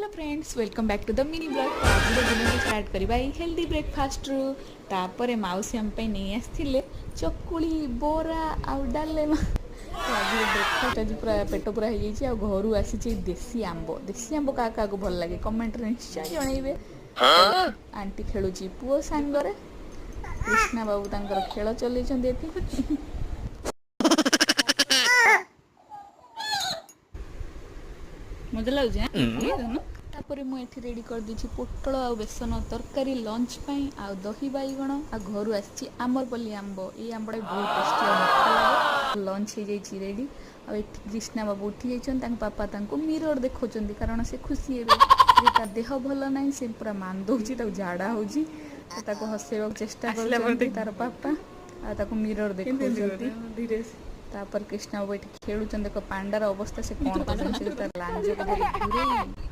Hello friends, welcome back to the mini vlog। ଆଜିର ଦିନକୁ start କରିବା ଏଇ ହେଲ୍ଦି ବ୍ରେକଫାଷ୍ଟରୁ। ତାପରେ ମାଉସୀ ଆମ ପାଇଁ ନେଇ ଆସିଥିଲେ ଚକୁଳି, ବରା ଆଉ ଡାଲେମା। ତ ଆଜିର ବ୍ରେକଫାଷ୍ଟ, ଆଜି ପୁରା ପେଟ ପୁରା ହେଇଯାଇଛି। ଆଉ ଘରୁ ଆସିଛି ଏଇ ଦେଶୀ ଆମ୍ବ। ଦେଶୀ ଆମ୍ବ କାହା କାହାକୁ ଭଲ ଲାଗେ, କମେଣ୍ଟରେ ନିଶ୍ଚୟ ଜଣେଇବେ। ଆଣ୍ଟି ଖେଳୁଛି ପୁଅ ସାଙ୍ଗରେ, କୃଷ୍ଣା ବାବୁ ତାଙ୍କର ଖେଳ ଚଲେଇଛନ୍ତି ଏଠି। ମଜା ଲାଗୁଛି ଆଁ? ତାପରେ ମୁଁ ଏଠି ରେଡ଼ି କରିଦେଇଛି ପୋଟଳ ଆଉ ବେସନ ତରକାରୀ ଲଞ୍ଚ ପାଇଁ, ଆଉ ଦହି ବାଇଗଣ। ଆଉ ଘରୁ ଆସିଛି ଆମରପଲ୍ଲୀ ଆମ୍ବ। ଏଇ ଆମ୍ବଟା ବି ବହୁତ ଟେଷ୍ଟି ଆଉ ମିଠା ଲାଗେ। ଲଞ୍ଚ ହେଇଯାଇଛି ରେଡ଼ି। ଆଉ ଏଠି କ୍ରିଷ୍ଣା ବାବୁ ଉଠି ଯାଇଛନ୍ତି, ତାଙ୍କ ବାପା ତାଙ୍କୁ ମିରର ଦେଖାଉଛନ୍ତି, କାରଣ ସେ ଖୁସି ହେବେ ଯେ ତା ଦେହ ଭଲ ନାହିଁ। ସେ ପୁରା ମାନ୍ଦଉଛି, ତାକୁ ଝାଡ଼ା ହେଉଛି, ତ ତାକୁ ହସେଇବାକୁ ଚେଷ୍ଟା କରୁଛନ୍ତି ତାର ବାପା ଆଉ ତାକୁ ମିରର ଦେଖାଉଛନ୍ତି। ତାପରେ କୃଷ୍ଣା ବାବୁ ଏଠି ଖେଳୁଛନ୍ତି। ଦେଖ ପାଣ୍ଡାର ଅବସ୍ଥା, ସେ କଣ କରୁଛନ୍ତି। ସେ ତାର ଲାଞ୍ଜକୁ ଧରି ଘୁରେଇ